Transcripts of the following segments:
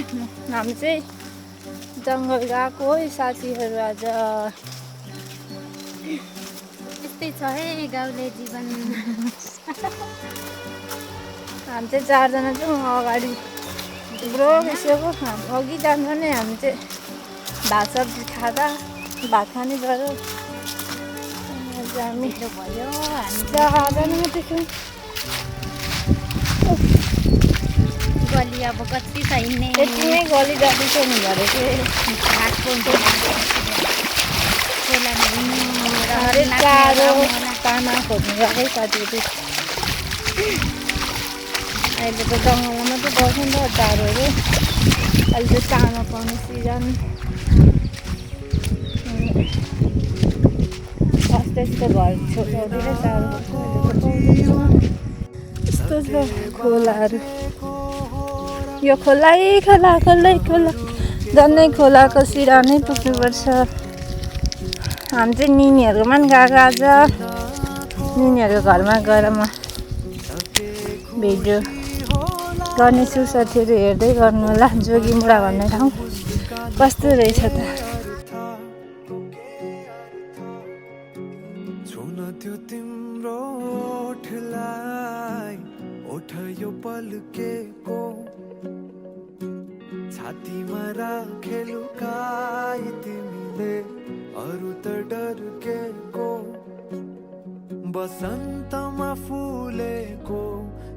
हामी चाहिँ जङ्गल गएको है साथीहरू आज। यस्तै छ है गाउँले जीवन। हामी चाहिँ 4 जना छौँ अगाडि थुप्रो गइसक्यो। अघि जाँदा नै हामी चाहिँ भात सब्जी खाँदा भात खाने गऱ्यो। हामी भयो हामी 4 जना मात्रै छौँ। गली अब कति छ हिँड्ने यति नै गली जाँदै छ नि घरे चाहिँ घाटको खोलामा हिँड्नु साह्रै टाढो तामा खोज्नु गएकै साथीहरू। अहिले त जङ्गलमा मात्रै बस्छ नि त टाढोहरू। अहिले चाहिँ तामा पाउने सिजन। अस्ति यस्तो घर छेउछाउतिरै टाढो यस्तो छ खोलाहरू। यो खोलै खोला खोलै खोला झन्डै खोलाको सिरानै पुग्नुपर्छ। हामी चाहिँ निनीहरूकोमा पनि गएको आज। निनीहरूको घरमा गएर म भिडियो गर्नेछु। साथीहरू हेर्दै गर्नु होला। जोगीमुढा भन्ने ठाउँ कस्तो रहेछ त। त्यो तिम्रो ओठलाई ओठ यो पल्केको छातीमा राखे लुकाई तिमीले अरू त डर्केको बसन्तमा फुलेको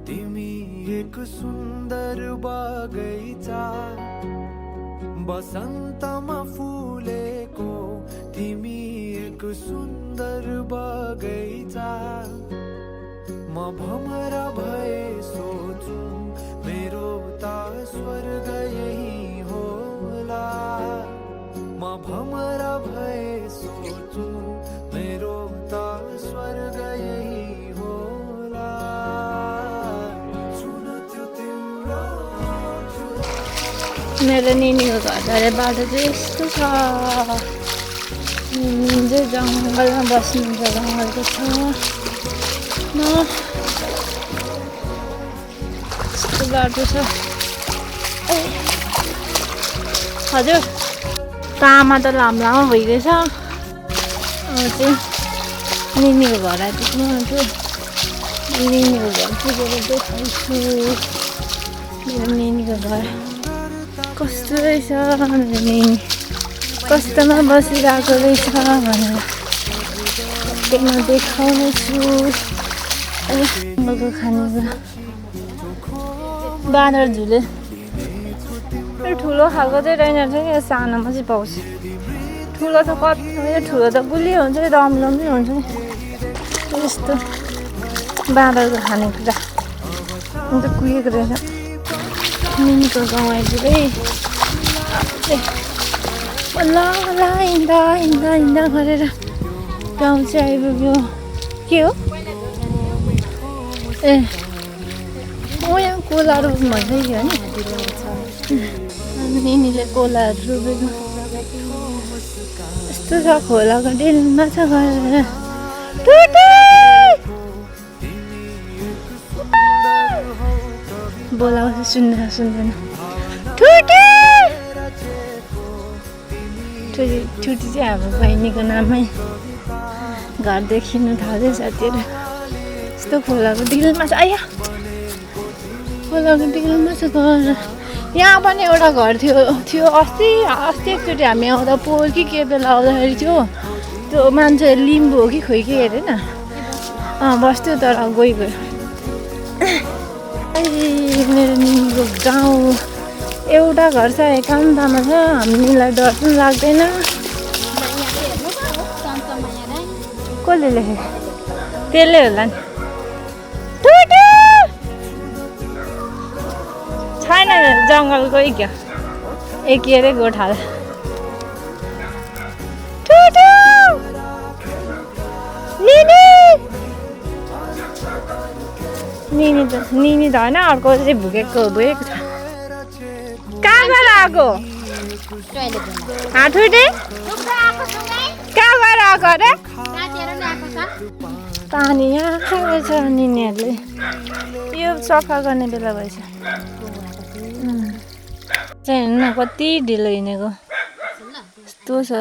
तिमी एक सुन्दर बगैँचा बसन्तमा फुलेको तिमी एक सुन्दर बगैँचा म भमरा भए सोचु मेरो त स्वर्ग यही होला म भमरा भए सोचु मेरो त स्वर्ग यही होला सुन त्यो तिम्रो मेरो निनीको घर जाने बाटो चाहिँ यस्तो छ। निनी चाहिँ जङ्गलमा बस्नुहुन्छ जङ्गलको छेउमा। यस्तो बाटो छ। हजुर तामा त लामो लामो भइरहेछ। अब चाहिँ निनीको घर आइपुग्नु आँट्यो। निनीको घर पुगेर देखाउँछु मेरो निनीको घर कस्तो रहेछ। मेरो निनी कस्तोमा बसिरहेको रहेछ भनेर सबैमा देखाउने छु। जङ्गलको खानेकुरा बाँदर झुले ठुलो खालको चाहिँ रहेन छ कि सानोमा चाहिँ पाउँछ। ठुलो त कति ठुलो त गुलियो हुन्छ नि रमलम्बी हुन्छ नि। यस्तो बाँदरको खानेकुरा अन्त कुहिएको रहेछ। निनीको गाउँ आइपुगै ल ल हिँड्दा हिँड्दा हिँड्दा गरेर गाउँ चाहिँ आइपुग्यो। के हो ए यहाँ कोलाहरू भन्दै थियो नि। निनीले कोलाहरू रोपेको यस्तो छ। खोलाको डिलमा छ गरेर बोलाउँछ सुन्दैन सुन्दैन। ठुटी चाहिँ हाम्रो बहिनीको नाममै घर देखिनु थाल्यो साथीहरू। यस्तो खोलाको डिलमा छ। आया खोलाको डिलमा छ घर। यहाँ पनि एउटा घर थियो अस्ति एकचोटि हामी आउँदा पोहोर कि के बेला आउँदाखेरि थियो। त्यो मान्छे लिम्बू हो कि खोइ के हेरेन बस्थ्यो तर गइगयो। मेरो निनीको गाउँ एउटा घर छ एकान्तमा छ। हामीलाई डर पनि लाग्दैन। कसले लेखेको त्यसले होला नि। छैन जङ्गलकै क्या ए के अरे गोठाला। निनी त होइन अर्को चाहिँ भुकेको छ। कहाँ गएर आएको हाठुटे कहाँ गएर आएको अरे पानी यहाँ खाएको छ। निनीहरूले यो सफा गर्ने बेला भएछ। चाहिँ हेर्नु कति ढिलो हिँडेको यस्तो छ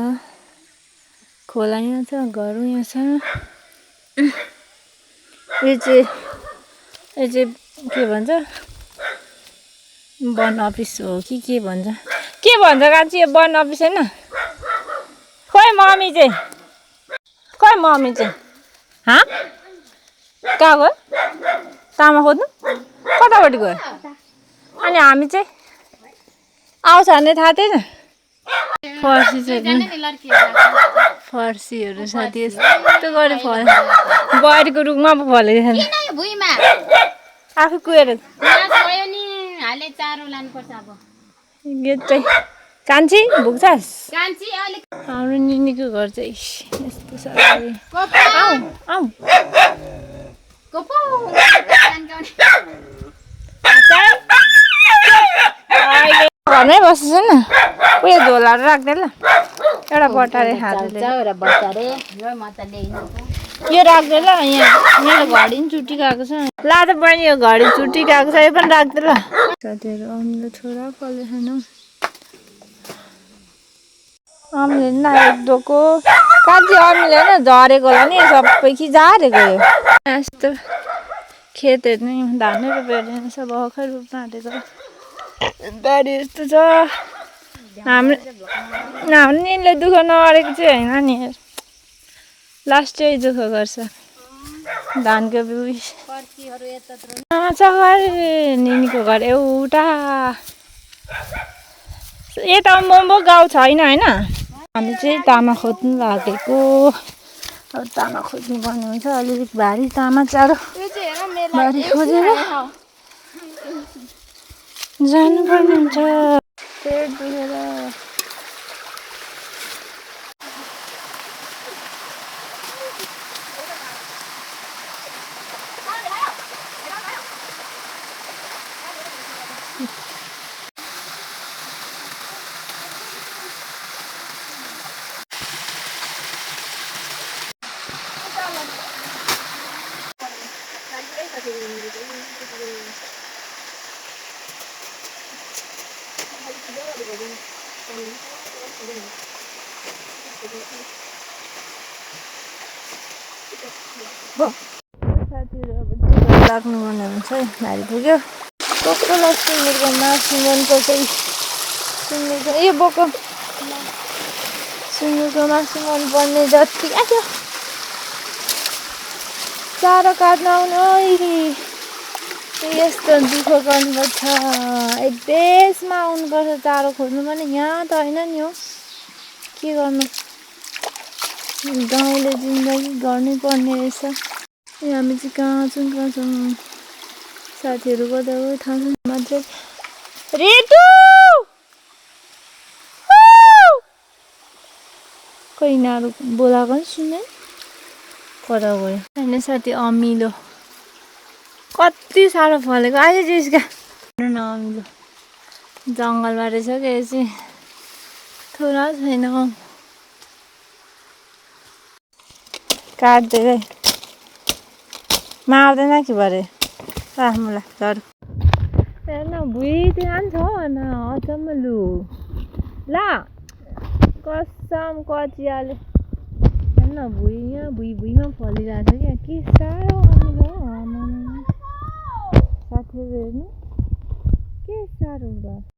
खोला यहाँ छ घर यहाँ छ यो चाहिँ के भन्छ वन अफिस हो कि के भन्छ कान्छी यो वन अफिस होइन खोइ मम्मी चाहिँ हाँ कहाँ गयो तामा खोज्नु कतापट्टि गयो अनि हामी चाहिँ आउँछ भन्ने थाहा थिएन फर्सी चाहिँ फर्सीहरू साथी यस्तो गऱ्यो फल बडीको रुखमा पो फलेको छ आफै कुहेर यो चाहिँ कान्छी भुक्छस् हाम्रो निनीको घर चाहिँ यस्तो छ आऊ घरमै बस्छु न उयो झोलाहरू राख्दै ल एउटा बटारे खाँदै यो राख्दै ल यहाँ घडी पनि चुटी गएको छ ला त बहिनी यो घडी चुटी गएको छ यो पनि राख्दै ल साथीहरू अमिलो छोरा फल्दै छैन अमिले नि एक डोको कान्छी अमिले होइन झरेको होला नि सबै कि झारेको यो यस्तो खेतहरू नि धानै रोपेर सब भर्खर रोप्न आँटेको बारी यस्तो छ हाम्रो निले दुःख नगरेको चाहिँ होइन नि लास्ट चाहिँ दुःख गर्छ धानको बिउ छ घर निनीको घर एउटा यता मोमो गाउँ छैन होइन हामी चाहिँ तामा खोज्नु लागेको अब तामा खोज्नु पर्ने हुन्छ अलिअलि भारी तामा चारो भारी खोजेर जानुपर्ने हुन्छ पेट दुखेर साथीहरू अब लाग्नु पर्ने हुन्छ है भारी पुग्यो बोक्कलाई सुँगुरको मासु मनपर्छ सुँगुरको यो बोक्क सुँगुरको मासु मनपर्ने जति आयो चारो काट्न आउनु यस्तो दुःख गर्नुपर्छ एक देशमा आउनुपर्छ चारो खोज्नु पनि यहाँ त होइन नि हो के गर्नु गाउँले जिन्दगी गर्नै पर्ने रहेछ हामी चाहिँ कहाँ छौँ साथीहरू गर्दा थाहा छैन मात्रै रितु खोइ यिनीहरू बोलाएको पनि सुने कता गयो होइन साथी अमिलो कति साह्रो फलेको आयो जिस्का न अमिलो जङ्गलमा रहेछ क्या यो चाहिँ थोरा छैन काट्दै मार्दैन कि भरे मलाई झर हेर्न भुइँ त्यहाँ छ न अचम्म लु ला कसम कचियाले हेर्न भुइँ यहाँ भुइँमा फलिरहेको छ क्या के साह्रो अमिलो साथीहरू हेर्नु के साह्रो भयो